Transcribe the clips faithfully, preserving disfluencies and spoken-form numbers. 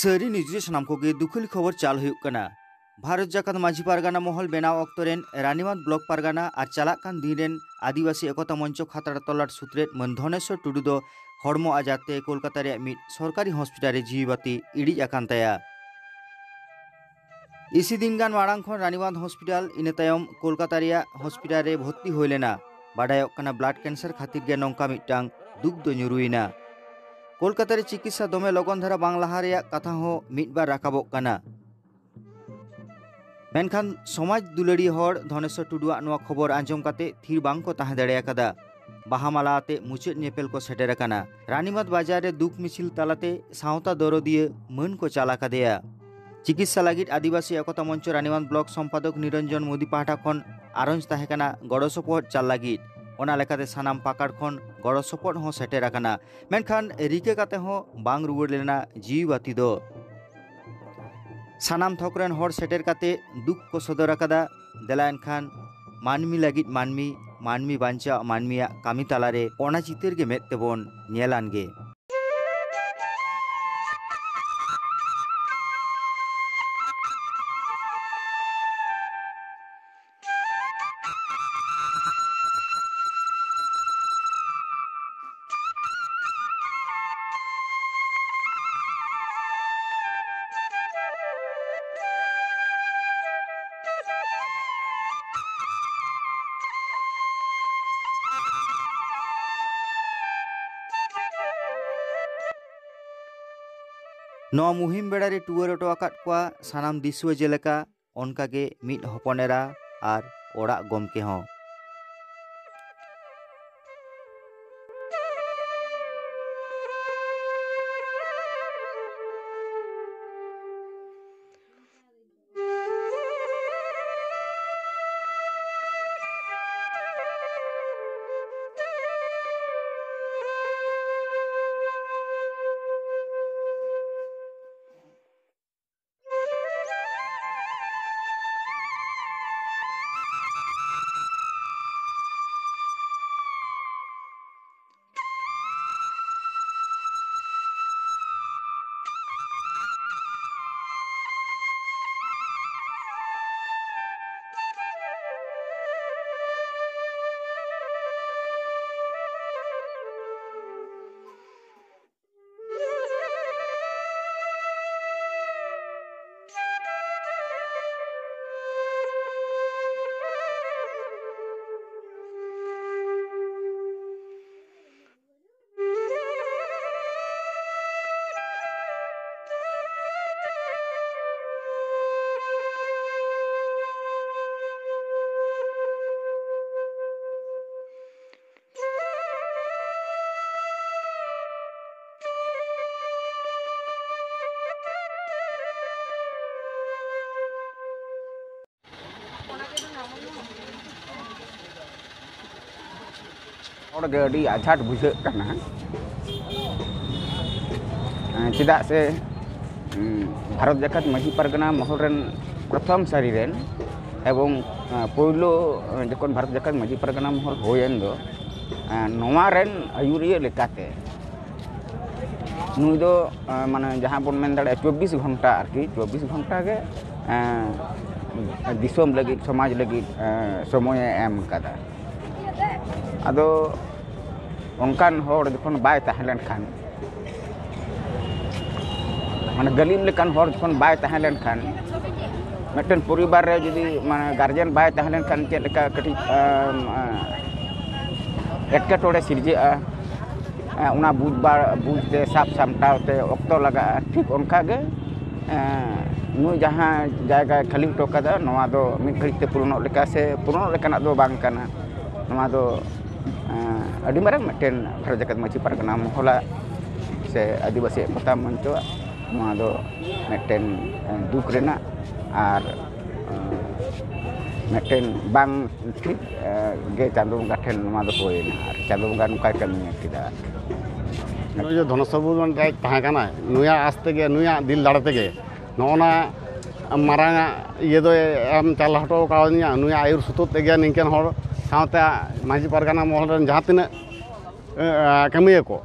ᱥᱟᱹᱨᱤ ᱱᱤᱭᱩᱡᱽ ᱨᱮ ᱥᱟᱱᱟᱢ ᱠᱚᱜᱮ ᱫᱩᱠᱷᱟᱹᱞᱤ ᱠᱷᱚᱵᱚᱨ ᱪᱟᱞ ᱦᱩᱭᱩᱜ ᱠᱟᱱᱟ᱾ ᱵᱷᱟᱨᱚᱛ ᱡᱟᱠᱟᱛ ᱢᱟᱹᱡᱷᱤ ᱯᱟᱨᱜᱟᱱᱟ ᱢᱚᱦᱚᱞ ᱵᱮᱱᱟᱣ ᱚᱠᱛᱚ ᱨᱮᱱ ᱨᱟᱱᱤᱵᱟᱸᱫᱷ ᱵᱞᱚᱠ ᱯᱟᱨᱜᱟᱱᱟ ᱟᱨ ᱪᱟᱞᱟᱜ ᱠᱟᱱ ᱫᱤᱱ ᱨᱮᱱ ᱟᱹᱫᱤᱵᱟᱹᱥᱤ ᱮᱠᱚᱛᱟ ᱢᱚᱧᱪᱚ ᱠᱷᱟᱛᱲᱟ ᱛᱚᱞᱟᱴ ᱥᱩᱛᱨᱮᱛ ᱢᱟᱹᱱ ᱫᱷᱚᱱᱮᱥᱣᱚᱨ ᱴᱩᱰᱩ ᱫᱚ ᱦᱚᱲᱢᱚ ᱟᱡᱟᱨ ᱛᱮ ᱠᱳᱞᱠᱟᱛᱟ ᱨᱮᱭᱟᱜ ᱢᱤᱫ ᱥᱚᱨᱠᱟᱨᱤ ᱦᱚᱥᱯᱤᱴᱟᱞ ᱨᱮ ᱡᱤᱣᱤ ᱵᱟᱹᱛᱤ ᱤᱲᱤᱡ ᱟᱠᱟᱱ ᱛᱟᱭᱟ᱾ ᱤᱥᱤ ᱫᱤᱱ ᱜᱟᱱ ᱢᱟᱲᱟᱝ ᱠᱷᱚᱱ ᱨᱟᱱᱤᱵᱟᱸᱫᱷ ᱦᱚᱥᱯᱤᱴᱟᱞ, ᱤᱱᱟᱹ ᱛᱟᱭᱚᱢ ᱠᱳᱞᱠᱟᱛᱟ ᱨᱮᱭᱟᱜ ᱦᱚᱥᱯᱤᱴᱟᱞ ᱨᱮ ᱵᱷᱚᱨᱛᱤ ᱦᱩᱭ ᱞᱮᱱᱟ᱾ ᱵᱟᱰᱟᱭᱚᱜ ᱠᱟᱱᱟ, ᱵᱞᱟᱰ ᱠᱮᱱᱥᱟᱨ ᱠᱷᱟᱹᱛᱤᱨ ᱜᱮ ᱱᱚᱝᱠᱟ ᱢᱤᱫᱴᱟᱝ ᱫᱩᱠ ᱫᱚ ᱧᱩᱨᱩᱭᱮᱱᱟ᱾ ᱠᱳᱞᱠᱟᱛᱟ ᱨᱮ ᱪᱤᱠᱤᱛᱥᱟ ᱫᱚᱢᱮ ᱞᱚᱜᱚᱱ ᱫᱷᱟᱨᱟ ᱵᱟᱝ ᱞᱟᱦᱟ ᱨᱮᱭᱟᱜ ᱠᱟᱛᱷᱟ ᱦᱚᱸ ᱢᱤᱫ ᱵᱟᱨ ᱨᱟᱠᱟᱵᱚᱜ ᱠᱟᱱᱟ᱾ ᱢᱮᱱᱠᱷᱟᱱ ᱥᱚᱢᱟᱡᱽ ᱫᱩᱞᱟᱹᱲᱤᱭᱟᱹ ᱦᱚᱲ ᱫᱷᱚᱱᱮᱥᱣᱚᱨ ᱴᱩᱰᱩᱣᱟᱜ ᱱᱚᱣᱟ ᱠᱷᱚᱵᱚᱨ ᱟᱸᱡᱚᱢ ᱠᱟᱛᱮ ᱛᱷᱤᱨ ᱵᱟᱝ ᱠᱚ ᱛᱟᱦᱮᱸ ᱫᱟᱲᱮ ᱟᱠᱟᱫᱟ᱾ ᱵᱟᱦᱟ ᱢᱟᱞᱟ ᱟᱛᱮ ᱢᱩᱪᱟᱹᱫ ᱧᱮᱯᱮᱞ ᱠᱚ ᱥᱮᱴᱮᱨ ᱟᱠᱟᱱᱟ᱾ ᱨᱟᱱᱤᱵᱟᱸᱫᱷ ᱵᱟᱡᱟᱨ ᱨᱮ ᱫᱩᱠ ᱢᱤᱪᱷᱤᱞ ᱛᱟᱞᱟᱛᱮ ᱥᱟᱶᱛᱟ ᱫᱚᱨᱚᱫᱤᱭᱟᱹ ᱢᱟᱹᱱ ᱠᱚ ᱪᱟᱞ ᱟᱠᱟᱫᱮᱭᱟ᱾ ᱪᱤᱠᱤᱛᱥᱟ ᱞᱟᱹᱜᱤᱫ ᱟᱹᱫᱤᱵᱟᱹᱥᱤ ᱮᱠᱚᱛᱟ ᱢᱚᱧᱪᱚ ᱨᱟᱱᱤᱵᱟᱸᱫᱷ ᱵᱞᱚᱠ ᱥᱚᱢᱯᱟᱫᱚᱠ ᱱᱤᱨᱚᱧᱡᱚᱱ ᱢᱳᱫᱤ ᱯᱟᱦᱴᱟ ᱠᱷᱚᱱ ᱟᱨᱚᱡᱽ ᱛᱟᱦᱮᱸ ᱠᱟᱱᱟ ᱜᱚᱲᱚ ᱥᱚᱯᱚᱦᱚᱫ ᱪᱟᱞ ᱞᱟᱹᱜᱤᱫ᱾ ᱚᱱᱟ ᱞᱮᱠᱟᱛᱮ ᱥᱟᱱᱟᱢ ᱯᱟᱠᱟᱲ ᱠᱷᱚᱱ ᱜᱚᱲᱚ ᱥᱚᱯᱚᱦᱚᱫ ᱦᱚᱸ ᱥᱮᱴᱮᱨ ᱟᱠᱟᱱᱟ᱾ ᱢᱮᱱᱠᱷᱟᱱ ᱨᱤᱠᱟᱹ ᱠᱟᱛᱮ ᱦᱚᱸ ᱵᱟᱝ ᱨᱩᱣᱟᱹᱲ ᱞᱮᱱᱟ ᱡᱤᱣᱤ ᱵᱟᱹᱛᱤ ᱫᱚ᱾ ᱥᱟᱱᱟᱢ ᱛᱷᱚᱠ ᱨᱮᱱ ᱦᱚᱲ ᱥᱮᱴᱮᱨ ᱠᱟᱛᱮ ᱫᱩᱠ ᱠᱚ ᱥᱚᱫᱚᱨ ᱟᱠᱟᱫᱟ᱾ ᱫᱮᱞᱟ ᱮᱱᱠᱷᱟᱱ ᱢᱟᱹᱱᱢᱤ ᱞᱟᱹᱜᱤᱫ ᱢᱟᱹᱱᱢᱤ, ᱢᱟᱹᱱᱢᱤ ᱵᱟᱧᱪᱟᱣ ᱢᱟᱹᱱᱢᱤᱭᱟᱜ ᱠᱟᱹᱢᱤ ᱛᱟᱞᱟᱨᱮ ᱚᱱᱟ ᱪᱤᱛᱟᱹᱨ ᱜᱮ ᱢᱮᱫ ᱛᱮᱵᱚᱱ ᱧᱮᱞᱟᱱ ᱜᱮ᱾ ᱱᱚᱣᱟ ᱢᱩᱦᱤᱢ ᱵᱮᱲᱟ ᱨᱮ ᱴᱩᱣᱟᱹᱨ ᱦᱚᱴᱚ ᱟᱠᱟᱫ ᱠᱚᱣᱟ ᱥᱟᱱᱟᱢ ᱫᱤᱥᱩᱣᱟᱹ, ᱡᱮᱞᱮᱠᱟ ᱚᱱᱠᱟᱜᱮ ᱢᱤᱫ ᱦᱚᱯᱚᱱ ᱮᱨᱟ ᱟᱨ ᱚᱲᱟᱜ ᱜᱚᱢᱠᱮ ᱦᱚᱸ᱾ ᱦᱚᱲ ᱜᱮ ᱟᱹᱰᱤ ᱟᱡᱷᱟᱴ ᱵᱩᱡᱷᱟᱹᱜ ᱠᱟᱱᱟ᱾ ᱮᱸ, ᱪᱮᱫᱟᱜ ᱥᱮ, ᱩᱸ, ᱵᱷᱟᱨᱚᱛ ᱡᱟᱠᱟᱛ ᱢᱟᱹᱡᱷᱤ ᱯᱟᱨᱜᱟᱱᱟ ᱢᱚᱦᱚᱞ ᱨᱮᱱ ᱯᱨᱚᱛᱷᱚᱢ ᱥᱟᱹᱨᱤ ᱨᱮᱱ ᱮᱵᱚᱝ, ᱮᱸ, ᱯᱳᱭᱞᱳ, ᱮᱸ, ᱡᱚᱠᱷᱚᱱ ᱵᱷᱟᱨᱚᱛ ᱡᱟᱠᱟᱛ ᱢᱟᱹᱡᱷᱤ ᱯᱟᱨᱜᱟᱱᱟ ᱢᱚᱦᱚᱞ ᱦᱩᱭᱮᱱ ᱫᱚ, ᱮᱸ, ᱱᱚᱣᱟ ᱨᱮᱱ ᱟᱹᱭᱩᱨᱤᱭᱟᱹ ᱞᱮᱠᱟᱛᱮ ᱱᱩᱭ ᱫᱚ, ᱮᱸ, ᱢᱟᱱᱮ ᱡᱟᱦᱟᱸ ᱵᱚᱱ ᱢᱮᱱ ᱫᱟᱲᱮᱭᱟᱜᱼᱟ ᱪᱚᱵᱵᱤᱥ ᱜᱷᱚᱱᱴᱟ ᱟᱨᱠᱤ, ᱪᱚᱵᱵᱤᱥ ᱜᱷᱚᱱᱴᱟ ᱜᱮ, ᱮᱸ, ᱫᱤᱥᱚᱢ ᱞᱟᱹᱜᱤᱫ, ᱥᱚᱢᱟᱡᱽ ᱞᱟᱹᱜᱤᱫ, ᱮᱸ, ᱥᱚᱢᱚᱭᱮ ᱮᱢ ᱠᱟᱫᱟ᱾ ᱟᱫᱚ ᱚᱱᱠᱟᱱ ᱦᱚᱲ ᱡᱚᱠᱷᱚᱱ ᱵᱟᱭ ᱛᱟᱦᱮᱸ ᱞᱮᱱᱠᱷᱟᱱ, ᱢᱟᱱᱮ ᱜᱟᱹᱞᱤᱢ ᱞᱮᱠᱟᱱ ᱦᱚᱲ ᱡᱚᱠᱷᱚᱱ ᱵᱟᱭ ᱛᱟᱦᱮᱸ ᱞᱮᱱᱠᱷᱟᱱ, ᱢᱤᱫᱴᱮᱱ ᱯᱚᱨᱤᱵᱟᱨ ᱨᱮ ᱡᱩᱫᱤ ᱢᱟᱱᱮ ᱜᱟᱨᱡᱮᱱ ᱵᱟᱭ ᱛᱟᱦᱮᱸ ᱞᱮᱱᱠᱷᱟᱱ ᱪᱮᱫ ᱞᱮᱠᱟ ᱠᱟᱹᱴᱤᱡ, ᱟᱢ, ᱟ, ᱮᱴᱠᱮᱴᱚᱬᱮ ᱥᱤᱨᱡᱟᱹᱜᱼᱟ, ᱟ, ᱚᱱᱟ ᱵᱩᱡᱽ ᱵᱟ-, ᱵᱩᱡᱽ ᱛᱮ, ᱥᱟᱵ ᱥᱟᱢᱴᱟᱣ ᱛᱮ ᱚᱠᱛᱚ ᱞᱟᱜᱟᱜᱼᱟ᱾ ᱴᱷᱤᱠ ᱚᱱᱠᱟ ᱜᱮ, ᱮᱸ, ᱱᱩᱭ ᱡᱟᱦᱟᱸ ᱡᱟᱭᱜᱟᱭ ᱠᱷᱟᱹᱞᱤ ᱦᱚᱴᱚ ᱠᱟᱫᱟ, ᱱᱚᱣᱟ ᱫᱚ ᱢᱤᱫ ᱜᱷᱟᱹᱲᱤᱡ ᱛᱮ ᱯᱩᱨᱚᱱᱚᱜ ᱞᱮᱠᱟ ᱥᱮ ᱯᱩᱨᱚᱱᱚᱜ ᱞᱮᱠᱟᱱᱟᱜ ᱫᱚ ᱵᱟᱝ ᱠᱟᱱᱟ᱾ ᱱᱚᱣᱟ ᱫᱚ, ᱮᱸ, ᱟᱹᱰᱤ ᱢᱟᱨᱟᱝ ᱢᱤᱫᱴᱮᱱ ᱵᱷᱟᱨᱚᱛ ᱡᱟᱠᱟᱛ ᱢᱟᱹᱡᱷᱤ ᱯᱟᱨᱜᱟᱱᱟ ᱢᱚᱦᱚᱞᱟᱜ ᱥᱮ ᱟᱹᱫᱤᱵᱟᱹᱥᱤ ᱮᱠᱚᱛᱟ ᱢᱚᱧᱪᱚᱣᱟᱜ ᱱᱚᱣᱟ ᱫᱚ ᱢᱤᱫᱴᱮᱱ, ᱮᱸ, ᱫᱩᱠ ᱨᱮᱱᱟᱜ ᱟᱨ, ᱮᱸ, ᱢᱤᱫᱴᱮᱱ ᱵᱟᱝ ᱴᱷᱤᱠ, ᱮᱸ, ᱜᱮ ᱪᱟᱸᱫᱳ ᱵᱚᱸᱜᱟ ᱴᱷᱮᱱ ᱱᱚᱣᱟ ᱫᱚ ᱦᱩᱭᱮᱱᱟ ᱟᱨ ᱪᱟᱸᱫᱳ ᱵᱚᱸᱜᱟ ᱱᱚᱝᱠᱟᱭ ᱠᱟᱹᱢᱤᱭᱟ ᱠᱮᱫᱟ ᱟᱨᱠᱤ᱾ ᱱᱩᱭ ᱡᱮ ᱫᱷᱚᱱᱚᱥᱥᱚᱨ ᱵᱟᱹᱵᱩ ᱢᱮᱱᱛᱮ ᱛᱟᱦᱮᱸ ᱠᱟᱱᱟᱭ, ᱱᱩᱭᱟᱜ ᱟᱥ ᱛᱮᱜᱮ, ᱱᱩᱭᱟᱜ ᱫᱤᱞ ᱫᱟᱲᱮ ᱛᱮᱜᱮ ᱱᱚᱜᱼᱚ ᱱᱟ ᱢᱟᱨᱟᱝ ᱟᱜ ᱤᱭᱟᱹ ᱫᱚᱭ ᱮᱢ ᱪᱟᱞ ᱦᱚᱴᱚ ᱠᱟᱣᱫᱤᱧᱟ᱾ ᱱᱩᱭᱟᱜ ᱟᱹᱭᱩᱨ ᱥᱩᱛᱩᱜ ᱛᱮᱜᱮ ᱱᱤᱝᱠᱟᱹᱱ ᱦᱚᱲ ᱥᱟᱶᱛᱮ ᱢᱟᱹᱡᱷᱤ ᱯᱟᱨᱜᱟᱱᱟ ᱢᱚᱦᱚᱞ ᱨᱮᱱ ᱡᱟᱦᱟᱸ ᱛᱤᱱᱟᱹᱜ, ᱮ, ᱠᱟᱹᱢᱤᱭᱟᱹ ᱠᱚ,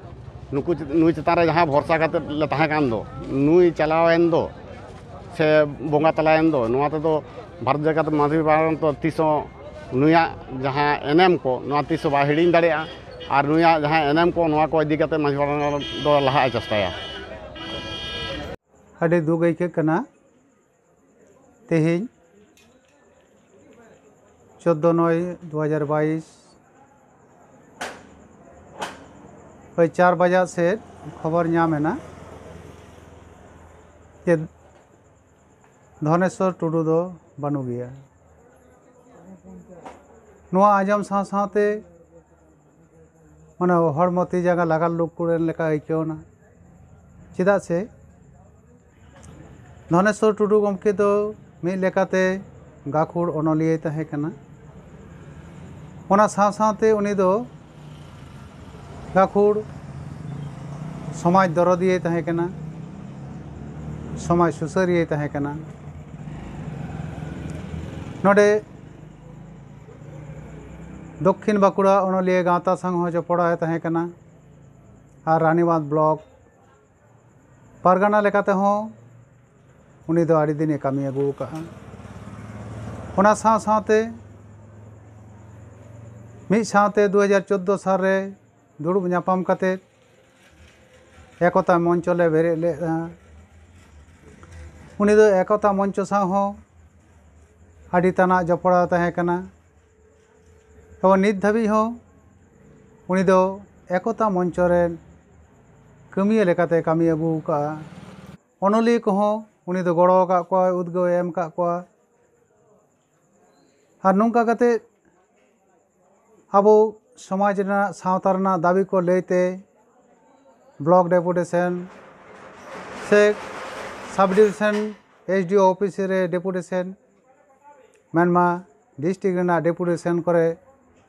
ᱱᱩᱠᱩ ᱪᱮᱛ-, ᱱᱩᱭ ᱪᱮᱛᱟᱱ ᱨᱮ ᱡᱟᱦᱟᱸ ᱵᱷᱚᱨᱥᱟ ᱠᱟᱛᱮ ᱞᱮ ᱛᱟᱦᱮᱸ ᱠᱟᱱ ᱫᱚ, ᱱᱩᱭ ᱪᱟᱞᱟᱣᱮᱱ ᱫᱚ ᱥᱮ ᱵᱚᱸᱜᱟ ᱛᱟᱞᱟᱭᱮᱱ ᱫᱚ, ᱱᱚᱣᱟ ᱛᱮᱫᱚ ᱵᱷᱟᱨᱚᱛ ᱡᱟᱠᱟᱛ ᱢᱟᱹᱡᱷᱤ ᱯᱟᱨᱜᱟᱱᱟ ᱫᱚ ᱛᱤᱥ ᱦᱚᱸ ᱱᱩᱭᱟᱜ ᱡᱟᱦᱟᱸ ᱮᱱᱮᱢ ᱠᱚ, ᱱᱚᱣᱟ ᱛᱤᱥ ᱦᱚᱸ ᱵᱟᱭ ᱦᱤᱲᱤᱧ ᱫᱟᱲᱮᱭᱟᱜᱼᱟ᱾ ᱟᱨ ᱱᱩᱭᱟᱜ ᱡᱟᱦᱟᱸ ᱮᱱᱮᱢ ᱠᱚ, ᱱᱚᱣᱟ ᱠᱚ ᱤᱫᱤ ᱠᱟᱛᱮ ᱢᱟᱹᱡᱷᱤ ᱯᱟᱨᱜᱟᱱᱟ ᱫᱚ ᱞᱟᱦᱟᱜ ᱮ ᱪᱮᱥᱴᱟᱭᱟ᱾ ᱟᱹᱰᱤ ᱫᱩᱠ ᱟᱹᱭᱠᱟᱹᱜ ᱠᱟᱱᱟ᱾ ᱛᱮᱦᱮᱧ ᱪᱳᱫᱽᱫᱳ ᱱᱚᱭ ᱫᱩ ᱦᱟᱡᱟᱨ ᱵᱟᱭᱤᱥ, ᱳᱭ ᱪᱟᱨ ᱵᱟᱡᱟᱜ ᱥᱮᱫ ᱠᱷᱚᱵᱚᱨ ᱧᱟᱢ ᱮᱱᱟ ᱡᱮ ᱫᱷᱚᱱᱮᱥᱣᱚᱨ ᱴᱩᱰᱩ ᱫᱚ ᱵᱟᱹᱱᱩᱜ ᱜᱮᱭᱟ᱾ ᱱᱚᱣᱟ ᱟᱸᱡᱚᱢ ᱥᱟᱶ ᱥᱟᱶᱛᱮ ᱢᱟᱱᱮ ᱦᱚᱲᱢᱚ ᱛᱤ ᱡᱟᱸᱜᱟ ᱞᱟᱜᱟᱞ ᱞᱩᱠ ᱠᱚᱨᱮᱱ ᱞᱮᱠᱟ ᱟᱹᱭᱠᱟᱹᱣ ᱮᱱᱟ᱾ ᱪᱮᱫᱟᱜ ᱥᱮ ᱫᱷᱚᱱᱮᱥᱣᱚᱨ ᱴᱩᱰᱩ ᱜᱚᱢᱠᱮ ᱫᱚ ᱢᱤᱫ ᱞᱮᱠᱟᱛᱮ ᱜᱟᱹᱠᱷᱩᱲ ᱚᱱᱚᱞᱤᱭᱟᱹᱭ ᱛᱟᱦᱮᱸ ᱠᱟᱱᱟ᱾ ᱚᱱᱟ ᱥᱟᱶ ᱥᱟᱶᱛᱮ ᱩᱱᱤ ᱫᱚ ᱜᱟᱹᱠᱷᱩᱲ ᱥᱚᱢᱟᱡᱽ ᱫᱚᱨᱚᱫᱤᱭᱟᱹᱭ ᱛᱟᱦᱮᱸ ᱠᱟᱱᱟ, ᱥᱚᱢᱟᱡᱽ ᱥᱩᱥᱟᱹᱨᱤᱭᱟᱹᱭ ᱛᱟᱦᱮᱸ ᱠᱟᱱᱟ᱾ ᱱᱚᱰᱮ ᱫᱚᱠᱠᱷᱤᱱ ᱵᱟᱸᱠᱩᱲᱟ ᱚᱱᱚᱞᱤᱭᱟᱹ ᱜᱟᱶᱛᱟ ᱥᱟᱶ ᱦᱚᱸ ᱡᱚᱯᱲᱟᱣ ᱮ ᱛᱟᱦᱮᱸ ᱠᱟᱱᱟ ᱟᱨ ᱨᱟᱱᱤᱵᱟᱸᱫᱷ ᱵᱞᱚᱠ ᱯᱟᱨᱜᱟᱱᱟ ᱞᱮᱠᱟ ᱛᱮᱦᱚᱸ ᱩᱱᱤ ᱫᱚ ᱟᱹᱰᱤ ᱫᱤᱱᱮ ᱠᱟᱹᱢᱤ ᱟᱹᱜᱩ ᱟᱠᱟᱫᱼᱟ᱾ ᱚᱱᱟ ᱥᱟᱶ ᱥᱟᱶᱛᱮ ᱢᱤᱫ ᱥᱟᱶᱛᱮ ᱫᱩ ᱦᱟᱡᱟᱨ ᱪᱳᱫᱽᱫᱳ ᱥᱟᱞ ᱨᱮ ᱫᱩᱲᱩᱵ ᱧᱟᱯᱟᱢ ᱠᱟᱛᱮ ᱮᱠᱚᱛᱟ ᱢᱚᱧᱪᱚ ᱞᱮ ᱵᱮᱨᱮᱫ ᱞᱮᱫᱼᱟ᱾ ᱩᱱᱤ ᱫᱚ ᱮᱠᱚᱛᱟ ᱢᱚᱧᱪᱚ ᱥᱟᱶ ᱦᱚᱸ ᱟᱹᱰᱤ ᱛᱟᱱᱟᱜ ᱡᱚᱯᱲᱟᱣ ᱛᱟᱦᱮᱸ ᱠᱟᱱᱟ᱾ ᱮᱵᱚᱝ ᱱᱤᱛ ᱫᱷᱟᱹᱵᱤᱡ ᱦᱚᱸ ᱩᱱᱤ ᱫᱚ ᱮᱠᱚᱛᱟ ᱢᱚᱧᱪᱚ ᱨᱮᱱ ᱠᱟᱹᱢᱤᱭᱟᱹ ᱞᱮᱠᱟᱛᱮ ᱠᱟᱹᱢᱤ ᱟᱹᱜᱩ ᱟᱠᱟᱫᱼᱟ᱾ ᱚᱱᱚᱞᱤᱭᱟᱹ ᱠᱚᱦᱚᱸ ᱩᱱᱤ ᱫᱚ ᱜᱚᱲᱚ ᱟᱠᱟᱫ ᱠᱚᱣᱟᱭ, ᱩᱫᱽᱜᱟᱹᱣ ᱮ ᱮᱢ ᱟᱠᱟᱫ ᱠᱚᱣᱟ᱾ ᱟᱨ ᱱᱚᱝᱠᱟ ᱠᱟᱛᱮ ᱟᱵᱚ ᱥᱚᱢᱟᱡᱽ ᱨᱮᱱᱟᱜ, ᱥᱟᱶᱛᱟ ᱨᱮᱱᱟᱜ ᱫᱟᱹᱵᱤ ᱠᱚ ᱞᱟᱹᱭᱛᱮ ᱵᱞᱚᱠ ᱰᱮᱯᱩᱴᱮᱥᱚᱱ ᱥᱮ ᱥᱟᱵᱽ division S D O office ᱨᱮ ᱰᱮᱯᱩᱴᱮᱥᱚᱱ, ᱢᱮᱱᱢᱟ ᱰᱤᱥᱴᱨᱤᱠᱴ ᱨᱮᱱᱟᱜ ᱰᱮᱯᱩᱴᱮᱥᱚᱱ ᱠᱚᱨᱮ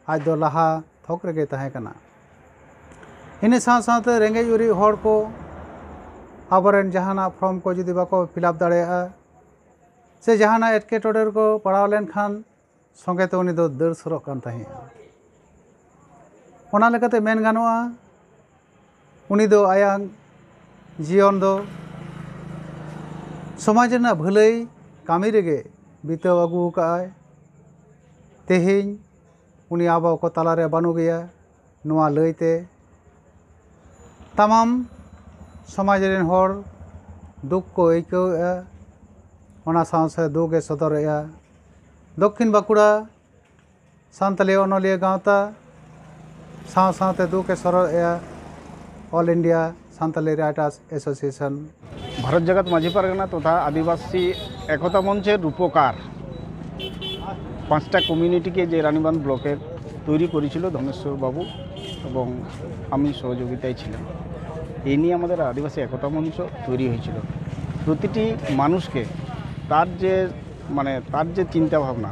ᱟᱡ ᱫᱚ ᱞᱟᱦᱟ ᱛᱷᱚᱠ ᱨᱮᱜᱮ ᱛᱟᱦᱮᱸ ᱠᱟᱱᱟ᱾ ᱤᱱᱟᱹ ᱥᱟᱶ ᱥᱟᱶᱛᱮ ᱨᱮᱸᱜᱮᱡ ᱚᱨᱮᱡ ᱦᱚᱲ ᱠᱚ ᱟᱵᱚᱨᱮᱱ ᱡᱟᱦᱟᱱᱟᱜ ᱯᱷᱨᱚᱢ ᱠᱚ ᱡᱩᱫᱤ ᱵᱟᱠᱚ ᱯᱷᱤᱞᱟᱯ ᱫᱟᱲᱮᱭᱟᱜᱼᱟ ᱥᱮ ᱡᱟᱦᱟᱱᱟᱜ ᱮᱴᱠᱮᱴᱚᱬᱮ ᱨᱮᱠᱚ ᱯᱟᱲᱟᱣ ᱞᱮᱱᱠᱷᱟᱱ ᱥᱚᱸᱜᱮ ᱛᱮ ᱩᱱᱤ ᱫᱚ ᱫᱟᱹᱲ ᱥᱚᱨᱚᱜ ᱠᱟᱱ ᱛᱟᱦᱮᱸᱫᱼᱟ᱾ ᱚᱱᱟ ᱞᱮᱠᱟᱛᱮ ᱢᱮᱱ ᱜᱟᱱᱚᱜᱼᱟ, ᱩᱱᱤ ᱫᱚ ᱟᱭᱟᱜ ᱡᱤᱭᱚᱱ ᱫᱚ ᱥᱚᱢᱟᱡᱽ ᱨᱮᱱᱟᱜ ᱵᱷᱟᱹᱞᱟᱹᱭ ᱠᱟᱹᱢᱤ ᱨᱮᱜᱮ ᱵᱤᱛᱟᱹᱣ ᱟᱹᱜᱩ ᱟᱠᱟᱫᱼᱟᱭ᱾ ᱛᱮᱦᱮᱧ ᱩᱱᱤ ᱟᱵᱚ ᱠᱚ ᱛᱟᱞᱟᱨᱮ ᱵᱟᱹᱱᱩᱜ ᱜᱮᱭᱟ᱾ ᱱᱚᱣᱟ ᱞᱟᱹᱭᱛᱮ ᱛᱟᱢᱟᱢ ᱥᱚᱢᱟᱡᱽ ᱨᱮᱱ ᱦᱚᱲ ᱫᱩᱠ ᱠᱚ ᱟᱹᱭᱠᱟᱹᱣᱮᱫᱼᱟ, ᱚᱱᱟ ᱥᱟᱶ ᱥᱟᱶ ᱫᱩᱠ ᱮ ᱥᱚᱫᱚᱨᱮᱫᱼᱟ᱾ ᱫᱚᱠᱠᱷᱤᱱ ᱵᱟᱸᱠᱩᱲᱟ ᱥᱟᱱᱛᱟᱞᱤ ᱚᱱᱚᱞᱤᱭᱟᱹ ᱜᱟᱶᱛᱟ ᱥᱟᱶ ᱥᱟᱶᱛᱮ ᱫᱩᱠ ᱮ ᱥᱚᱫᱚᱨᱮᱫᱼᱟ all India Santali writers association. Bharat Jagat Majhi Pargana তথা আদিবাসী একতা মঞ্চের রূপকার পাঁচটা কমিউনিটিকে যে রানীবাঁধ ব্লকের তৈরি করেছিল ধনেশ্বর বাবু এবং আমি সহযোগিতায় ছিলাম। এই নিয়ে আমাদের আদিবাসী একতা মঞ্চ তৈরি হয়েছিল। প্রতিটি মানুষকে তার যে, মানে, তার যে চিন্তাভাবনা,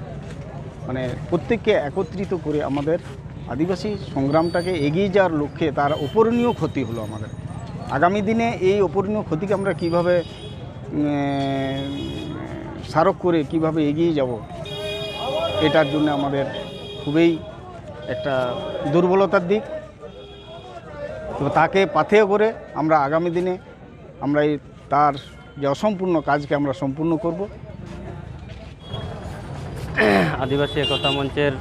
মানে, প্রত্যেককে একত্রিত করে আমাদের আদিবাসী সংগ্রামটাকে এগিয়ে যাওয়ার লক্ষ্যে তার অপূরণীয় ক্ষতি হলো আমাদের। আগামী দিনে এই অপূরণীয় ক্ষতিকে আমরা কীভাবে স্মারক করে কীভাবে এগিয়ে যাব, এটার জন্য আমাদের খুবই একটা দুর্বলতার দিক। তো তাকে পাথেয় করে আমরা আগামী দিনে আমরা এই তার যে অসম্পূর্ণ কাজকে আমরা সম্পূর্ণ করব। আদিবাসী একতা মঞ্চের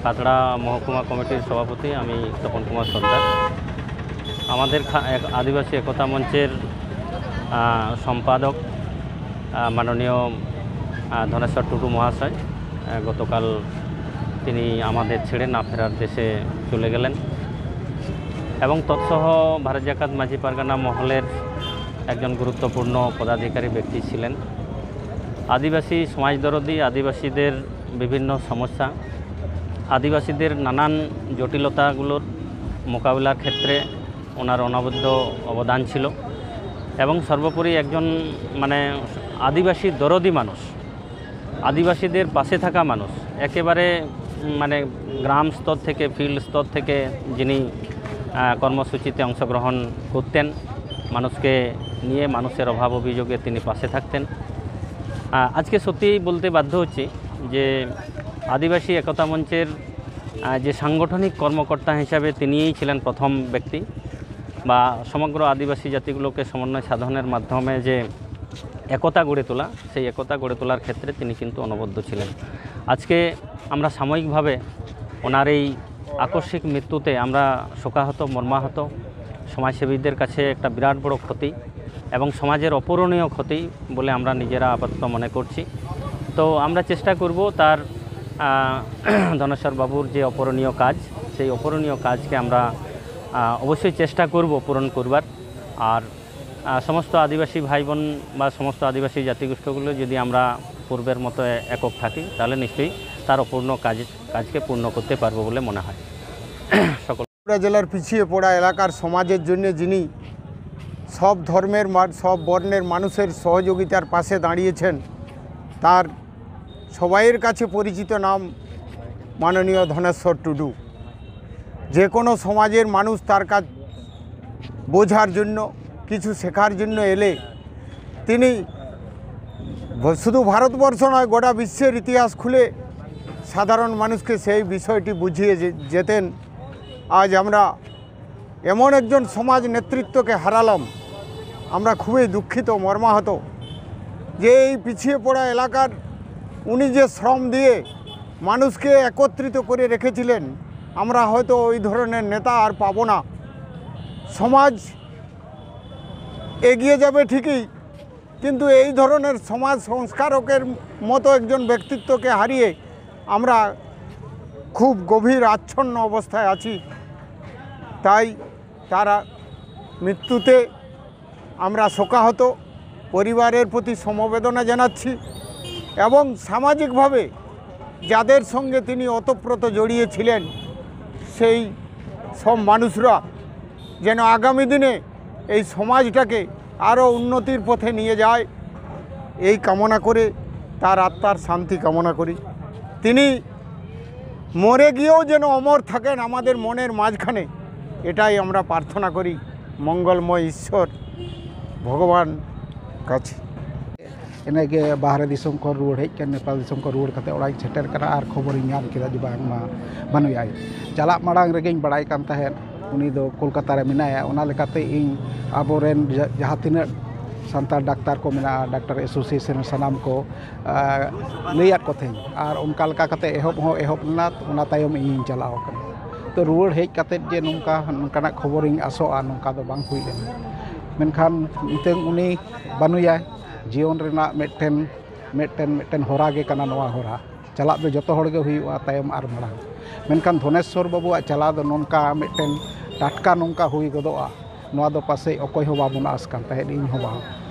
কাতড়া মহকুমা কমিটির সভাপতি আমি তপন কুমার সর্দার। আমাদের আদিবাসী একতা মঞ্চের সম্পাদক মাননীয় ধনেশ্বর টুডু মহাশয় গতকাল তিনি আমাদের ছেড়ে না ফেরার দেশে চলে গেলেন এবং তৎসহ ভারত জাকাত মাঝি পারগানা মহলের একজন গুরুত্বপূর্ণ পদাধিকারী ব্যক্তি ছিলেন। আদিবাসী সমাজদরদি, আদিবাসীদের বিভিন্ন সমস্যা, আদিবাসীদের নানান জটিলতাগুলোর মোকাবিলার ক্ষেত্রে ওনার অনবদ্য অবদান ছিল এবং সর্বোপরি একজন মানে আদিবাসী দরদি মানুষ, আদিবাসীদের পাশে থাকা মানুষ, একেবারে মানে গ্রাম স্তর থেকে, ফিল্ড স্তর থেকে যিনি কর্মসূচিতে অংশগ্রহণ করতেন, মানুষকে নিয়ে মানুষের অভাব অভিযোগে তিনি পাশে থাকতেন। আজকে সত্যিই বলতে বাধ্য হচ্ছি যে আদিবাসী একতা মঞ্চের যে সাংগঠনিক কর্মকর্তা হিসাবে তিনিই ছিলেন প্রথম ব্যক্তি, বা সমগ্র আদিবাসী জাতিগুলোকে সমন্বয় সাধনের মাধ্যমে যে একতা গড়ে তোলা, সেই একতা গড়ে তোলার ক্ষেত্রে তিনি কিন্তু অনবদ্য ছিলেন। আজকে আমরা সাময়িকভাবে ওনার এই আকস্মিক মৃত্যুতে আমরা শোকাহত, মর্মাহত। সমাজসেবীদের কাছে একটা বিরাট বড় ক্ষতি এবং সমাজের অপূরণীয় ক্ষতি বলে আমরা নিজেরা আপাতত মনে করছি। তো আমরা চেষ্টা করব তার ধনেশ্বর বাবুর যে অপূরণীয় কাজ, সেই অপূরণীয় কাজকে আমরা অবশ্যই চেষ্টা করব পূরণ করবার। আর সমস্ত আদিবাসী ভাই বোন বা সমস্ত আদিবাসী জাতিগোষ্ঠীগুলো যদি আমরা পূর্বের মতো একক থাকি, তাহলে নিশ্চয়ই তার অপূর্ণ কাজ কাজকে পূর্ণ করতে পারবো বলে মনে হয়। সকল বাঁকুড়া জেলার পিছিয়ে পড়া এলাকার সমাজের জন্য যিনি সব ধর্মের সব বর্ণের মানুষের সহযোগিতার পাশে দাঁড়িয়েছেন, তার সবাইয়ের কাছে পরিচিত নাম মাননীয় ধনেশ্বর টুডু। যে কোনো সমাজের মানুষ তার কাছে বোঝার জন্য, কিছু শেখার জন্য এলে তিনি ভ- শুধু ভারতবর্ষ নয়, গোটা বিশ্বের ইতিহাস খুলে সাধারণ মানুষকে সেই বিষয়টি বুঝিয়ে যে- যেতেন। আজ আমরা এমন একজন সমাজ নেতৃত্বকে হারালাম, আমরা খুবই দুঃখিত, মর্মাহত যে এই পিছিয়ে পড়া এলাকার উনি যে শ্রম দিয়ে মানুষকে একত্রিত করে রেখেছিলেন, আমরা হয়তো ওই ধরনের নেতা আর পাবো না। সমাজ এগিয়ে যাবে ঠিকই, কিন্তু এই ধরনের সমাজ সংস্কারকের মতো একজন ব্যক্তিত্বকে হারিয়ে আমরা খুব গভীর আচ্ছন্ন অবস্থায় আছি। তাই তারা মৃত্যুতে আমরা শোকাহত, পরিবারের প্রতি সমবেদনা জানাচ্ছি এবং সামাজিকভাবে যাদের সঙ্গে তিনি ওতপ্রোত জড়িয়েছিলেন সেই সব মানুষরা যেন আগামী দিনে এই সমাজটাকে আরও উন্নতির পথে নিয়ে যায়, এই কামনা করে, তার আত্মার শান্তি কামনা করি। তিনি মরে গিয়েও যেন অমর থাকেন আমাদের মনের মাঝখানে, এটাই আমরা প্রার্থনা করি মঙ্গলময় ঈশ্বর ভগবান কাছে। ᱤᱱᱟᱹᱜᱮ ᱵᱟᱦᱨᱮ ᱫᱤᱥᱚᱢ ᱠᱷᱚᱱ ᱨᱩᱣᱟᱹᱲ ᱦᱮᱡ ᱠᱟᱱ, ᱱᱮᱯᱟᱞ ᱫᱤᱥᱚᱢ ᱠᱷᱚᱱ ᱨᱩᱣᱟᱹᱲ ᱠᱟᱛᱮ ᱚᱲᱟᱜ ᱤᱧ ᱥᱮᱴᱮᱨ ᱠᱟᱱᱟ ᱟᱨ ᱠᱷᱚᱵᱚᱨᱤᱧ ᱧᱟᱢ ᱠᱮᱫᱟ ᱡᱮ ᱵᱟᱝᱢᱟ ᱵᱟᱹᱱᱩᱭᱟᱭ᱾ ᱪᱟᱞᱟᱜ ᱢᱟᱲᱟᱝ ᱨᱮᱜᱮᱧ ᱵᱟᱲᱟᱭ ᱠᱟᱱ ᱛᱟᱦᱮᱸᱫ ᱩᱱᱤ ᱫᱚ ᱠᱳᱞᱠᱟᱛᱟ ᱨᱮ ᱢᱮᱱᱟᱭᱟ᱾ ᱚᱱᱟ ᱞᱮᱠᱟᱛᱮ ᱤᱧ ᱟᱵᱚᱨᱮᱱ ᱡᱟ- ᱡᱟᱦᱟᱸ ᱛᱤᱱᱟᱹᱜ ᱥᱟᱱᱛᱟᱲ ᱰᱟᱠᱛᱟᱨ ᱠᱚ ᱢᱮᱱᱟᱜᱼᱟ, ᱰᱟᱠᱛᱟᱨ ᱮᱥᱳᱥᱤᱭᱮᱥᱚᱱ ᱨᱮᱱ ᱥᱟᱱᱟᱢ ᱠᱚ, ᱟ, ᱞᱟᱹᱭᱟᱫ ᱠᱚ ᱛᱟᱦᱮᱸᱧ᱾ ᱟᱨ ᱚᱱᱠᱟ ᱞᱮᱠᱟ ᱠᱟᱛᱮ ᱮᱦᱚᱵ ᱦᱚᱸ ᱮᱦᱚᱵ ᱞᱮᱱᱟ, ᱚᱱᱟ ᱛᱟᱭᱚᱢ ᱤᱧᱤᱧ ᱪᱟᱞᱟᱣ ᱟᱠᱟᱱᱟ᱾ ᱛᱚ ᱨᱩᱣᱟᱹᱲ ᱦᱮᱡ ᱠᱟᱛᱮ ᱡᱮ ᱱᱚᱝᱠᱟ, ᱱᱚᱝᱠᱟᱱᱟᱜ ᱠᱷᱚᱵᱚᱨᱤᱧ ᱟᱥᱚᱜᱼᱟ, ᱱᱚᱝᱠᱟ ᱫᱚ ᱵᱟᱝ ᱦᱩᱭ ᱞᱮᱱᱟ᱾ ᱢᱮᱱᱠᱷᱟᱱ ᱱᱤᱛᱚᱝ ᱩᱱᱤ ᱵᱟᱹᱱᱩᱭᱟᱭ᱾ ᱡᱤᱭᱚᱱ ᱨᱮᱱᱟᱜ ᱢᱤᱫᱴᱮᱱ, ᱢᱤᱫᱴᱮᱱ, ᱢᱤᱫᱴᱮᱱ ᱦᱚᱨᱟ ᱜᱮ ᱠᱟᱱᱟ ᱱᱚᱣᱟ ᱦᱚᱨᱟ᱾ ᱪᱟᱞᱟᱜ ᱫᱚ ᱡᱚᱛᱚ ᱦᱚᱲ ᱜᱮ ᱦᱩᱭᱩᱜᱼᱟ, ᱛᱟᱭᱚᱢ ᱟᱨ ᱢᱟᱲᱟᱝ᱾ ᱢᱮᱱᱠᱷᱟᱱ ᱫᱷᱚᱱᱮᱥᱣᱚᱨ ᱵᱟᱹᱵᱩᱣᱟᱜ ᱪᱟᱞᱟᱣ ᱫᱚ ᱱᱚᱝᱠᱟ ᱢᱤᱫᱴᱮᱱ ᱴᱟᱴᱠᱟ ᱱᱚᱝᱠᱟ ᱦᱩᱭ ᱜᱚᱫᱚᱜᱼᱟ, ᱱᱚᱣᱟ ᱫᱚ ᱯᱟᱥᱮᱡ ᱚᱠᱚᱭ ᱦᱚᱸ ᱵᱟᱵᱚᱱ ᱟᱸᱥ ᱠᱟᱱ ᱛᱟᱦᱮᱸᱫ, ᱤᱧ ᱦᱚᱸ ᱵᱟᱝ᱾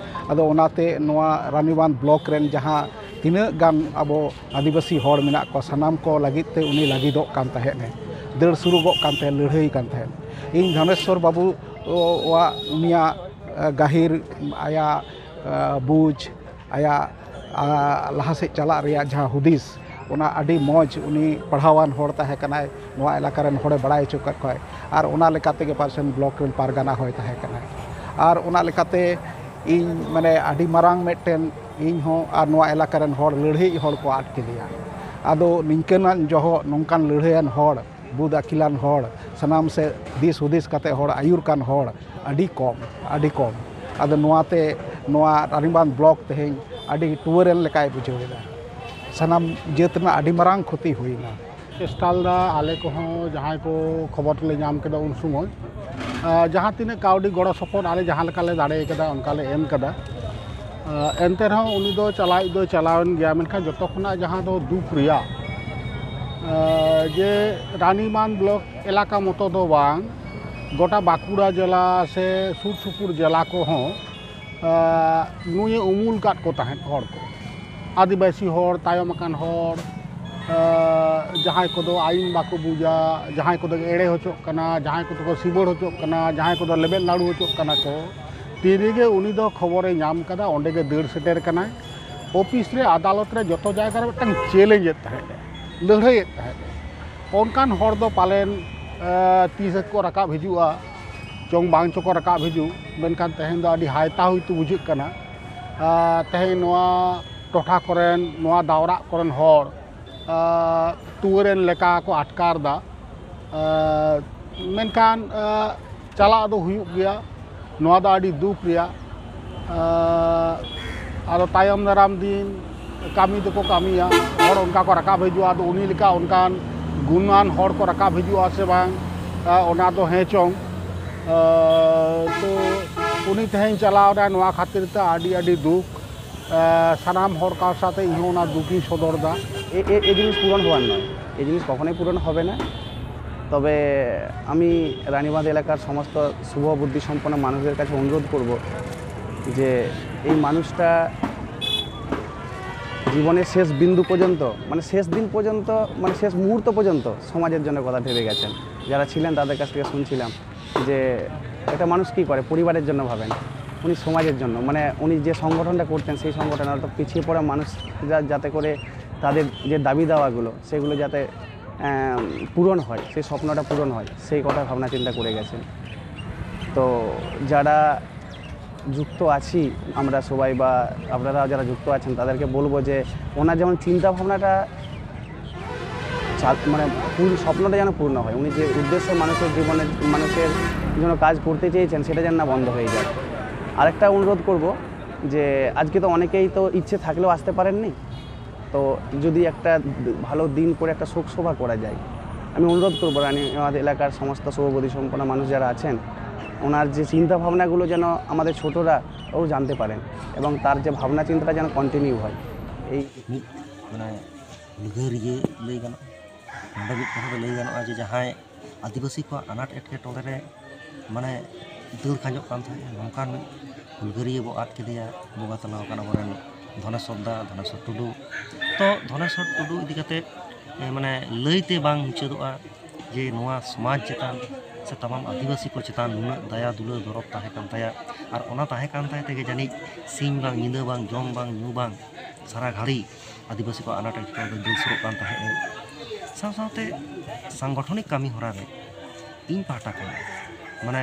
ᱟᱫᱚ ᱚᱱᱟᱛᱮ ᱱᱚᱣᱟ ᱨᱟᱱᱤᱵᱟᱸᱫᱷ ᱵᱞᱚᱠ ᱨᱮᱱ ᱡᱟᱦᱟᱸ ᱛᱤᱱᱟᱹᱜ ᱜᱟᱱ ᱟᱵᱚ ᱟᱹᱫᱤᱵᱟᱹᱥᱤ ᱦᱚᱲ ᱢᱮᱱᱟᱜ ᱠᱚᱣᱟ, ᱥᱟᱱᱟᱢ ᱠᱚ ᱞᱟᱹᱜᱤᱫ ᱛᱮ ᱩᱱᱤ ᱞᱟᱹᱜᱤᱫᱚᱜ ᱠᱟᱱ ᱛᱟᱦᱮᱸᱫ ᱮ, ᱫᱟᱹᱲ ᱥᱩᱨᱩᱜᱚᱜ ᱠᱟᱱ ᱛᱟᱦᱮᱸᱫ, ᱞᱟᱹᱲᱦᱟᱹᱭ ᱠᱟᱱ ᱛᱟᱦᱮᱸᱫ᱾ ᱤᱧ ᱫᱷᱚᱱᱮᱥᱣᱚᱨ ᱵᱟᱹᱵᱩᱣᱟᱜ ᱩᱱᱤᱭᱟᱜ ᱜᱟᱹᱦᱤᱨ, ᱟᱭᱟᱜ ᱵᱩᱡᱽ, ᱟᱭᱟᱜ ᱞᱟᱦᱟ ᱥᱮᱫ ᱪᱟᱞᱟᱜ ᱨᱮᱭᱟᱜ ᱡᱟᱦᱟᱸ ᱦᱩᱫᱤᱥ, ᱚᱱᱟ ᱟᱹᱰᱤ ᱢᱚᱡᱽ, ᱩᱱᱤ ᱯᱟᱲᱦᱟᱣᱟᱱ ᱦᱚᱲ ᱛᱟᱦᱮᱸ ᱠᱟᱱᱟᱭ, ᱱᱚᱣᱟ ᱮᱞᱟᱠᱟ ᱨᱮᱱ ᱦᱚᱲᱮ ᱵᱟᱲᱟᱭ ᱦᱚᱪᱚ ᱠᱟᱫ ᱠᱚᱣᱟᱭ᱾ ᱟᱨ ᱚᱱᱟ ᱞᱮᱠᱟ ᱛᱮᱜᱮ ᱯᱟᱥᱮᱱ ᱵᱞᱚᱠ ᱨᱮᱱ ᱯᱟᱨᱜᱟᱱᱟ ᱦᱚᱸᱭ ᱛᱟᱦᱮᱸ ᱠᱟᱱᱟᱭ᱾ ᱟᱨ ᱚᱱᱟ ᱞᱮᱠᱟᱛᱮ ᱤᱧ ᱢᱟᱱᱮ ᱟᱹᱰᱤ ᱢᱟᱨᱟᱝ ᱢᱤᱫᱴᱮᱱ, ᱤᱧ ᱦᱚᱸ ᱟᱨ ᱱᱚᱣᱟ ᱮᱞᱟᱠᱟ ᱨᱮᱱ ᱦᱚᱲ ᱞᱟᱹᱲᱦᱟᱹᱭᱤᱡ ᱦᱚᱲ ᱠᱚ ᱟᱫ ᱠᱮᱫᱮᱭᱟ᱾ ᱟᱫᱚ ᱱᱤᱝᱠᱟᱹᱱᱟᱜ ᱡᱚᱦᱚᱜ ᱱᱚᱝᱠᱟᱱ ᱞᱟᱹᱲᱦᱟᱹᱭᱟᱱ ᱦᱚᱲ, ᱵᱩᱫ ᱟᱹᱠᱤᱞᱟᱱ ᱦᱚᱲ, ᱥᱟᱱᱟᱢ ᱥᱮᱫ ᱫᱤᱥ ᱦᱩᱫᱤᱥ ᱠᱟᱛᱮ ᱦᱚᱲ ᱟᱹᱭᱩᱨ ᱠᱟᱱ ᱦᱚᱲ ᱟᱹᱰᱤ ᱠᱚᱢ, ᱟᱹᱰᱤ ᱠᱚᱢ᱾ ᱟᱫᱚ ᱱᱚᱣᱟᱛᱮ ᱱᱚᱣᱟ ᱨᱟᱱᱤᱵᱟᱸᱫᱷ ᱵᱞᱚᱠ ᱛᱮᱦᱮᱧ ᱟᱹᱰᱤ ᱴᱩᱣᱟᱹᱨᱮᱱ ᱞᱮᱠᱟᱭ ᱵᱩᱡᱷᱟᱹᱣ ᱮᱫᱟ᱾ ᱥᱟᱱᱟᱢ ᱡᱟᱹᱛ ᱨᱮᱱᱟᱜ ᱟᱹᱰᱤ ᱢᱟᱨᱟᱝ ᱠᱷᱚᱛᱤ ᱦᱩᱭᱱᱟ᱾ ᱪᱮᱥᱴᱟ ᱞᱮᱫᱟ ᱟᱞᱮ ᱠᱚᱦᱚᱸ, ᱡᱟᱦᱟᱸᱭ ᱠᱚ ᱠᱷᱚᱵᱚᱨ ᱞᱮ ᱧᱟᱢ ᱠᱮᱫᱟ ᱩᱱ ᱥᱚᱢᱚᱭ, ᱟᱨ ᱡᱟᱦᱟᱸ ᱛᱤᱱᱟᱹᱜ ᱠᱟᱹᱣᱰᱤ ᱜᱚᱲᱚ ᱥᱚᱯᱚᱦᱚᱫ ᱟᱞᱮ ᱡᱟᱦᱟᱸ ᱞᱮᱠᱟ ᱞᱮ ᱫᱟᱲᱮ ᱠᱟᱫᱟ ᱚᱱᱠᱟ ᱞᱮ ᱮᱢ ᱠᱟᱫᱟ᱾ ᱟᱨ ᱮᱱᱛᱮ ᱨᱮᱦᱚᱸ ᱩᱱᱤ ᱫᱚ ᱪᱟᱞᱟᱣᱤᱡ ᱫᱚᱭ ᱪᱟᱞᱟᱣᱮᱱ ᱜᱮᱭᱟ, ᱢᱮᱱᱠᱷᱟᱱ ᱡᱚᱛᱚ ᱠᱷᱚᱱᱟᱜ ᱡᱟᱦᱟᱸ ᱫᱚ ᱫᱩᱠ ᱨᱮᱭᱟᱜ, ᱟᱨ ᱡᱮ ᱨᱟᱱᱤᱵᱟᱸᱫᱷ ᱵᱞᱚᱠ ᱮᱞᱟᱠᱟ ᱢᱚᱛᱚ ᱫᱚ ᱵᱟᱝ, ᱜᱚᱴᱟ ᱵᱟᱸᱠᱩᱲᱟ ᱡᱮᱞᱟ ᱥᱮ ᱥᱩᱨ ᱥᱩᱯᱩᱨ ᱡᱮᱞᱟ ᱠᱚᱦᱚᱸ ᱟᱸ, ᱱᱩᱭᱮ ᱩᱢᱩᱞ ᱠᱟᱫ ᱠᱚ ᱛᱟᱦᱮᱸᱫ ᱦᱚᱲ ᱠᱚ, ᱟᱹᱫᱤᱵᱟᱹᱥᱤ ᱦᱚᱲ, ᱛᱟᱭᱚᱢ ᱟᱠᱟᱱ ᱦᱚᱲ, ᱟᱸ, ᱡᱟᱦᱟᱸᱭ ᱠᱚᱫᱚ ᱟᱹᱭᱤᱱ ᱵᱟᱠᱚ ᱵᱩᱡᱟ, ᱡᱟᱦᱟᱸᱭ ᱠᱚᱫᱚ ᱮᱲᱮ ᱦᱚᱪᱚᱜ ᱠᱟᱱᱟ, ᱡᱟᱦᱟᱸᱭ ᱠᱚᱫᱚ ᱠᱚ ᱥᱤᱵᱟᱹᱲ ᱦᱚᱪᱚᱜ ᱠᱟᱱᱟ, ᱡᱟᱦᱟᱸᱭ ᱠᱚᱫᱚ ᱞᱮᱵᱮᱫ ᱞᱟᱹᱲᱩ ᱦᱚᱪᱚᱜ ᱠᱟᱱᱟ ᱠᱚ, ᱛᱤᱱ ᱨᱮᱜᱮ ᱩᱱᱤ ᱫᱚ ᱠᱷᱚᱵᱚᱨᱮ ᱧᱟᱢ ᱠᱟᱫᱟ, ᱚᱸᱰᱮ ᱜᱮ ᱫᱟᱹᱲ ᱥᱮᱴᱮᱨ ᱠᱟᱱᱟᱭ᱾ ᱚᱯᱷᱤᱥ ᱨᱮ, ᱟᱫᱟᱞᱚᱛ ᱨᱮ, ᱡᱚᱛᱚ ᱡᱟᱭᱜᱟ ᱨᱮ ᱢᱤᱫᱴᱟᱝ ᱪᱮᱞᱮᱧᱡᱽ ᱮᱫ ᱛᱟᱦᱮᱸᱫ, ᱞᱟᱹᱲᱦᱟᱹᱭᱮᱫ ᱛᱟᱦᱮᱸᱫ᱾ ᱚᱱᱠᱟᱱ ᱦᱚᱲ ᱫᱚ ᱯᱟᱞᱮᱱ, ᱮ, ᱛᱤᱥ ᱠᱚ ᱨᱟᱠᱟᱵ ᱦᱤᱡᱩᱜᱼᱟ ᱪᱚᱝ ᱵᱟᱝ ᱪᱚᱠᱚ ᱨᱟᱠᱟᱵ ᱦᱤᱡᱩᱜ, ᱢᱮᱱᱠᱷᱟᱱ ᱛᱮᱦᱮᱧ ᱫᱚ ᱟᱹᱰᱤ ᱦᱟᱭᱛᱟ ᱦᱩᱭᱛᱩ ᱵᱩᱡᱷᱟᱹᱜ ᱠᱟᱱᱟ᱾ ᱮ, ᱛᱮᱦᱮᱧ ᱱᱚᱣᱟ ᱴᱚᱴᱷᱟ ᱠᱚᱨᱮᱱ, ᱱᱚᱣᱟ ᱫᱟᱣᱨᱟᱜ ᱠᱚᱨᱮᱱ ᱦᱚᱲ, ᱮ, ᱴᱩᱣᱟᱹᱨᱮᱱ ᱞᱮᱠᱟ ᱠᱚ ᱟᱴᱠᱟᱨ ᱮᱫᱟ᱾ ᱮ, ᱢᱮᱱᱠᱷᱟᱱ, ᱮ, ᱪᱟᱞᱟᱜ ᱫᱚ ᱦᱩᱭᱩᱜ ᱜᱮᱭᱟ᱾ ᱱᱚᱣᱟ ᱫᱚ ᱟᱹᱰᱤ ᱫᱩᱠ ᱨᱮᱭᱟᱜ᱾ ᱮ, ᱟᱫᱚ ᱛᱟᱭᱚᱢ ᱫᱟᱨᱟᱢ ᱫᱤᱱ ᱠᱟᱹᱢᱤ ᱫᱚᱠᱚ ᱠᱟᱹᱢᱤᱭᱟ, ᱦᱚᱲ ᱚᱱᱠᱟ ᱠᱚ ᱨᱟᱠᱟᱵ ᱦᱤᱡᱩᱜᱼᱟ᱾ ᱟᱫᱚ ᱩᱱᱤ ᱞᱮᱠᱟ ᱚᱱᱠᱟᱱ ᱜᱩᱱᱟᱱ ᱦᱚᱲ ᱠᱚ ᱨᱟᱠᱟᱵ ᱦᱤᱡᱩᱜᱼᱟ ᱥᱮ ᱵᱟᱝ, ᱮ, ᱚᱱᱟ ᱫᱚ ᱦᱮᱸ ᱪᱚᱝ᱾ ᱮ, ᱛᱚ ᱩᱱᱤ ᱛᱮᱦᱮᱧ ᱪᱟᱞᱟᱣ ᱮᱱᱟᱭ, ᱱᱚᱣᱟ ᱠᱷᱟᱹᱛᱤᱨ ᱛᱮ ᱟᱹᱰᱤ ᱟᱹᱰᱤ ᱫᱩᱠ᱾ ᱮ, ᱥᱟᱱᱟᱢ ᱦᱚᱲ ᱠᱟᱣ ᱥᱟᱶᱛᱮ ᱤᱧ ᱦᱚᱸ ᱚᱱᱟ ᱫᱩᱠᱤᱧ ᱥᱚᱫᱚᱨ ᱮᱫᱟ᱾ এ এ- এই জিনিস পূরণ হওয়ার নয়। এই জিনিস কখনোই পূরণ হবে না। তবে আমি রানীবাঁধ এলাকার সমস্ত শুভ বুদ্ধি সম্পন্ন মানুষদের কাছে অনুরোধ করব যে এই মানুষটা জীবনের শেষ বিন্দু পর্যন্ত, মানে শেষ দিন পর্যন্ত, মানে শেষ মুহূর্ত পর্যন্ত সমাজের জন্য কথা ভেবে গেছেন। যারা ছিলেন তাদের কাছ থেকে শুনছিলাম যে একটা মানুষ কী করে, পরিবারের জন্য ভাবেন, উনি সমাজের জন্য, মানে উনি যে সংগঠনটা করতেন সেই সংগঠন, অর্থাৎ পিছিয়ে পড়া মানুষ যা- যাতে করে তাদের যে দাবি দাওয়াগুলো, সেগুলো যাতে আহ, পূরণ হয়, সেই স্বপ্নটা পূরণ হয়, সেই কথা ভাবনা চিন্তা করে গেছেন। তো যারা যুক্ত আছি আমরা সবাই, বা আপনারা যারা যুক্ত আছেন, তাদেরকে বলবো যে ওনার যেমন চিন্তা ভাবনাটা চা- মানে পূর্ণ, স্বপ্নটা যেন পূর্ণ হয়। উনি যে উদ্দেশ্য মানুষের জীবনে, মানুষের জন্য কাজ করতে চেয়েছেন, সেটা যেন না বন্ধ হয়ে যায়। আরেকটা অনুরোধ করব যে আজকে তো অনেকেই তো ইচ্ছে থাকলেও আসতে পারেননি, তো যদি একটা ভালো দিন করে একটা শোক সভা করা যায়, আমি অনুরোধ করবো রানী, আমাদের এলাকার সমস্ত শুভবুদ্ধি সম্পন্ন মানুষ যারা আছেন, ওনার যে চিন্তা ভাবনাগুলো যেন আমাদের ছোটরাও জানতে পারেন এবং তার যে ভাবনা চিন্তাটা যেন কন্টিনিউ হয়। এই ᱢᱤᱫ ᱢᱟᱱᱮ ᱦᱩᱞᱜᱟᱹᱨᱤᱭᱟᱹ ᱞᱟᱹᱭ ᱜᱟᱱᱚᱜᱼᱟ᱾ ᱱᱚᱰᱮ ᱢᱤᱫ ᱠᱟᱛᱷᱟ ᱫᱚ ᱞᱟᱹᱭ ᱜᱟᱱᱚᱜᱼᱟ ᱡᱮ ᱡᱟᱦᱟᱸᱭ ᱟᱹᱫᱤᱵᱟᱹᱥᱤ ᱠᱚᱣᱟᱜ ᱟᱱᱟᱴ ᱮᱴᱠᱮᱴᱚᱬᱮ ᱨᱮ ᱢᱟᱱᱮ ᱫᱟᱹᱲ ᱠᱷᱟᱸᱡᱚᱜ ᱠᱟᱱ ᱛᱟᱦᱮᱸᱫ, ᱱᱚᱝᱠᱟᱱ ᱢᱤᱫ ᱦᱩᱞᱜᱟᱹᱨᱤᱭᱟᱹ ᱵᱚ ᱟᱫ ᱠᱮᱫᱮᱭᱟ, ᱵᱚᱸᱜᱟ ᱛᱟᱞᱟ ᱟᱠᱟᱱ ᱟᱵᱚᱨᱮᱱ ᱫᱷᱚᱱᱮᱥᱚᱨ ᱫᱟ, ᱫᱷᱚᱱᱮᱥᱚᱨ ᱴᱩᱰᱩ᱾ ᱛᱚ ᱫᱷᱚᱱᱮᱥᱚᱨ ᱴᱩᱰᱩ ᱤᱫᱤ ᱠᱟᱛᱮ ᱮ, ᱢᱟᱱᱮ ᱞᱟᱹᱭᱛᱮ ᱵᱟᱝ ᱢᱩᱪᱟᱹᱫᱚᱜᱼᱟ ᱡᱮ ᱱᱚᱣᱟ ᱥᱚᱢᱟᱡᱽ ᱪᱮᱛᱟᱱ ᱥᱮ ᱛᱟᱢᱟᱢ ᱟᱹᱫᱤᱵᱟᱹᱥᱤ ᱠᱚ ᱪᱮᱛᱟᱱ ᱱᱩᱱᱟᱹᱜ ᱫᱟᱭᱟ ᱫᱩᱞᱟᱹᱲ ᱫᱚᱨᱚᱫ ᱛᱟᱦᱮᱸ ᱠᱟᱱ ᱛᱟᱭᱟ᱾ ᱟᱨ ᱚᱱᱟ ᱛᱟᱦᱮᱸ ᱠᱟᱱ ᱛᱟᱭ ᱛᱮᱜᱮ ᱡᱟᱹᱱᱤᱡ ᱥᱤᱧ ᱵᱟᱝ ᱧᱤᱫᱟᱹ ᱵᱟᱝ ᱡᱚᱢ ᱵᱟᱝ ᱧᱩ ᱵᱟᱝ ᱥᱟᱨᱟ ᱜᱷᱟᱹᱲᱤ ᱟᱹᱫᱤᱵᱟᱹᱥᱤ ᱠᱚ ᱟᱱᱟᱴ ᱮᱴᱠᱮᱴᱚᱬᱮ ᱫᱚ ᱫᱟᱹᱲ ᱥᱩᱨᱚᱜ ᱠᱟᱱ ᱛᱟᱦᱮᱸᱫ᱾ ᱥᱟᱶ ᱥᱟᱶᱛᱮ ᱥᱟᱝᱜᱚᱴᱷᱚᱱᱤᱠ ᱠᱟᱹᱢᱤ ᱦᱚᱨᱟ ᱨᱮ ᱤᱧ ᱯᱟᱦᱴᱟ ᱠᱷᱚᱱ ᱢᱟᱱᱮ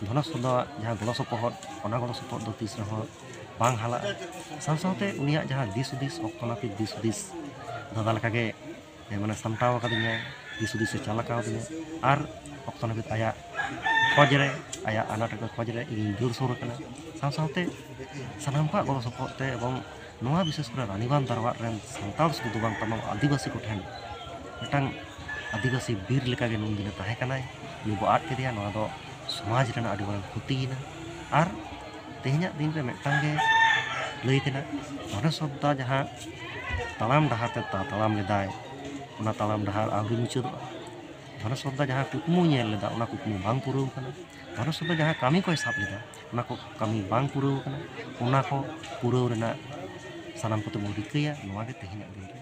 ᱫᱷᱚᱱᱮᱥᱚᱨ ᱫᱟᱣᱟᱜ ᱡᱟᱦᱟᱸ ᱜᱚᱲᱚ ᱥᱚᱯᱚᱦᱚᱫ, ᱚᱱᱟ ᱜᱚᱲᱚ ᱥᱚᱯᱚᱦᱚᱫ ᱫᱚ ᱛᱤᱥ ᱨᱮᱦᱚᱸ ᱵᱟᱝ ᱦᱟᱞᱟᱜᱼᱟ᱾ ᱥᱟᱶ ᱥᱟᱶᱛᱮ ᱩᱱᱤᱭᱟᱜ ᱡᱟᱦᱟᱸ ᱫᱤᱥ ᱦᱩᱫᱤᱥ, ᱚᱠᱛᱚ ᱱᱟᱹᱯᱤᱛ ᱫᱤᱥ ᱦᱩᱫᱤᱥ ᱫᱟᱫᱟ ᱞᱮᱠᱟᱜᱮ ᱮ, ᱢᱟᱱᱮ ᱥᱟᱢᱴᱟᱣ ᱟᱠᱟᱫᱤᱧᱟᱭ, ᱫᱤᱥ ᱦᱩᱫᱤᱥᱮ ᱪᱟᱞ ᱟᱠᱟᱣᱫᱤᱧᱟ᱾ ᱟᱨ ᱚᱠᱛᱚ ᱱᱟᱹᱯᱤᱛ ᱟᱭᱟᱜ ᱠᱷᱚᱡᱽ ᱨᱮ, ᱟᱭᱟᱜ ᱟᱱᱟᱴ ᱮᱴᱠᱮᱴᱚᱬᱮ ᱠᱷᱚᱡᱽ ᱨᱮ ᱤᱧᱤᱧ ᱫᱟᱹᱲ ᱥᱩᱨ ᱟᱠᱟᱱᱟ᱾ ᱥᱟᱶ ᱥᱟᱶᱛᱮ ᱥᱟᱱᱟᱢ ᱠᱚᱣᱟᱜ ᱜᱚᱲᱚ ᱥᱚᱯᱚᱦᱚᱫ ᱛᱮ ᱮᱵᱚᱝ ᱱᱚᱣᱟ ᱵᱤᱥᱮᱥ ᱠᱚᱨᱮ ᱨᱟᱱᱤᱵᱟᱸᱫᱷ ᱫᱟᱨᱣᱟᱲ ᱨᱮᱱ ᱥᱟᱱᱛᱟᱲ ᱥᱩᱫᱷᱩ ᱫᱚ ᱵᱟᱝ, ᱛᱟᱢᱟᱢ ᱟᱹᱫᱤᱵᱟᱹᱥᱤ ᱠᱚᱴᱷᱮᱱ ᱢᱤᱫᱴᱟᱝ ᱟᱹᱫᱤᱵᱟᱹᱥᱤ ᱵᱤᱨ ᱞᱮᱠᱟᱜᱮ ᱱᱩᱱ ᱫᱤᱱᱮ ᱛᱟᱦᱮᱸ ᱠᱟᱱᱟᱭ, ᱩᱱᱤ ᱵᱚ ᱟᱫ ᱠᱮᱫᱮᱭᱟ᱾ ᱱᱚᱣᱟ ᱫᱚ ᱥᱚᱢᱟᱡᱽ ᱨᱮᱱᱟᱜ ᱟᱹᱰᱤ ᱢᱟᱨᱟᱝ ᱠᱷᱚᱛᱤᱭᱮᱱᱟ᱾ ᱟᱨ ᱛᱮᱦᱮᱧᱟᱜ ᱫᱤᱱ ᱨᱮ ᱢᱤᱫᱴᱟᱝ ᱜᱮ ᱞᱟᱹᱭ ᱛᱮᱱᱟᱜ, ᱫᱷᱚᱱᱮᱥᱚᱨ ᱫᱟ ᱡᱟᱦᱟᱸ ᱛᱟᱲᱟᱢ ᱰᱟᱦᱟᱨ ᱛᱮ ᱛᱟ- ᱛᱟᱲᱟᱢ ᱞᱮᱫᱟᱭ, ᱚᱱᱟ ᱛᱟᱲᱟᱢ ᱰᱟᱦᱟᱨ ᱟᱹᱣᱨᱤ ᱢᱩᱪᱟᱹᱫᱚᱜᱼᱟ᱾ ᱫᱷᱚᱱᱮᱥᱚᱨ ᱫᱟ ᱡᱟᱦᱟᱸ ᱠᱩᱠᱢᱩ ᱧᱮᱞ ᱞᱮᱫᱟ, ᱚᱱᱟ ᱠᱩᱠᱢᱩ ᱵᱟᱝ ᱯᱩᱨᱟᱹᱣ ᱠᱟᱱᱟ᱾ ᱫᱷᱚᱱᱮᱥᱚᱨ ᱫᱟ ᱡᱟᱦᱟᱸ ᱠᱟᱹᱢᱤ ᱠᱚᱭ ᱥᱟᱵ ᱞᱮᱫᱟ, ᱚᱱᱟ ᱠᱚ ᱠᱟᱹᱢᱤ ᱵᱟᱝ ᱯᱩᱨᱟᱹᱣ ᱠᱟᱱᱟ᱾ ᱚᱱᱟ ᱠᱚ ᱯᱩᱨᱟᱹᱣ ᱨᱮᱱᱟᱜ ᱥᱟᱱᱟᱢ ᱠᱚᱛᱮ ᱵᱚᱱ ᱨᱤᱠᱟᱹᱭᱟ᱾ ᱱᱚᱣᱟ ᱜᱮ ᱛᱮᱦᱮᱧᱟᱜ ᱫᱤᱱ ᱨᱮ